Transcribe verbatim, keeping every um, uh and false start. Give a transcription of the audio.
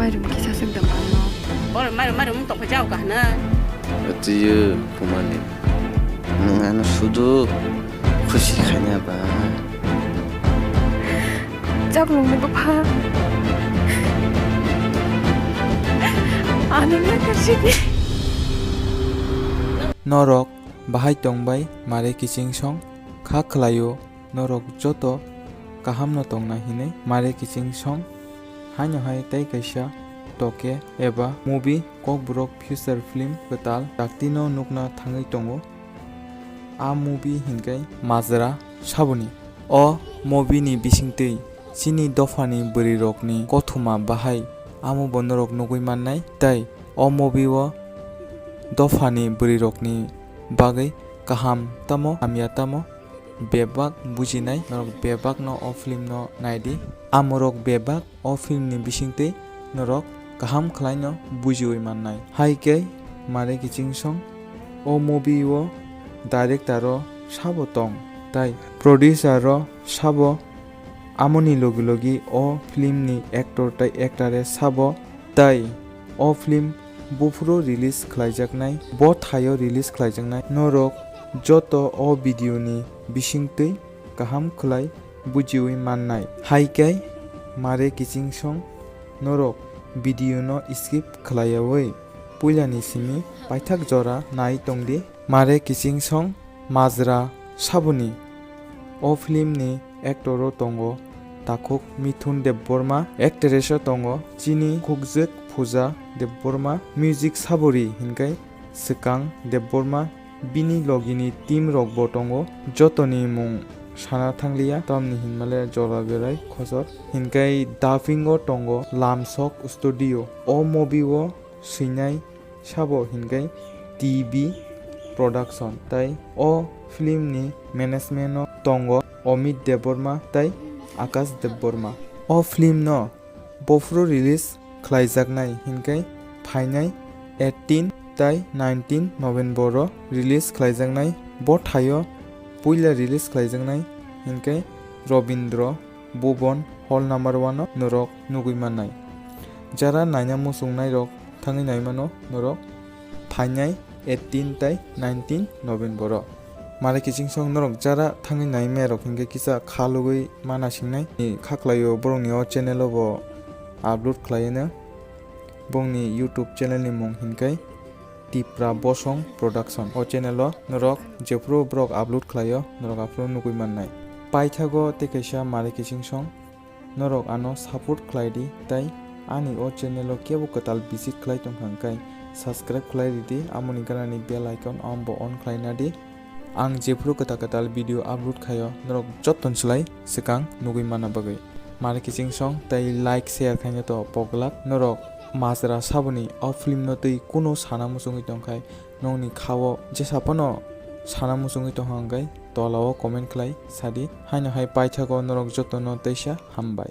Mairum kisa suk da mano. Bor mairum mairum tong kha jao ka hna. Atiyo kumani. Nwng ano sudu khusi khaina ba. Chaklung ni bupha. Ano na kasi di. Norok bahai tongbai mare kiching song kha khlaio. Norok joto kahamno tongna hinwi mare kiching song haino hai tei kaisa toke eba movie Kokborok feature film kwtal daktino nukna thangwi tongo. A movie hinkhe Majra Saboni. O movie ni bisingtwi chini dophani bwrwirokni kothoma bahai amo bo norok nugwi mannai tei o movie o dophani bwrwirokni bagwi kaham tamo hamya tamo bebak bujinai norok bebakno o film no naidi. Amorok bebak o film ni bisingtwi norok kaham khlaino bujiwi mannai. Hai khe mare kiching song o movie o director o sabo tong tai producer o sabo, amoni logi logi o film ni actor tai actor e sabo tai o film buphuru release khlaijaknai, bo thaio release khlaijaknai. Norok joto o video ni bisingtwi kaham khlai bujiwi mannai. Hai khe mare kiching song norok video no skip khlaiyawi puilani simi paithak jora nai tongdi. Mare kiching song Majra Saboni. O film ni actor o tongo takhuk Mithun Debbarma, actress o tongo chini khukjwk Pooja Debbarma, music sabori hinkhe Swkang Debbarma, bini logini team rok bo tongo, jotoni mung sana thangliya, tamni hinmale jora berai khosor. Hinkhe dubbing o tongo Lamsok Studio. O movie o swinai sabo hinkhe T B Production, tai o film ni management o tongo Amit Debbarma tai Akash Debbarma. O film no buphuru release khlaijaknai hinkhe phainai eighteen tai nineteen November o release khlaijaknai. Bo thaio puila release khlaijaknai hinkhe Rabindra Bhuban hall number one o norok nugwi mannai. Jara naina muchungnai rok thangwi naimano norok phainai eighteen tai nineteen November o. Mare kiching song norok jara thangwi naimaya rok hinkhe kisa kha lugwi mana singnai. Ni kha khlaio borokni o channel o bo upload khlaiwi no. Bongni YouTube channel ni mung hinkhe Tipra Bosong Production. O channel o norok jephuru borok upload khlaio, norok aphuru nugwi mannai. Paithago tei kaisa mare kiching song, norok ano support khlai di, tai ani o channel o kebo kwtal visit khlai tongkha hwnkhe subscribe khlai ridi, amoni ganani bell icon o bo on khlai nadi. Ang jephuru kwtal kwtal video upload khaio, norok jottoni slai swkang nugwi manna bagwi. Mare kiching song tei like share khaina to poglak. Norok Majra Saboni o film no twi kuno sana muchungwi tongkhai, nokni khao jesa phano sana muchungwi tongkha hwnkhe tola o comment khlai sadi. Haino hai paithago norok jotono teisa hambai.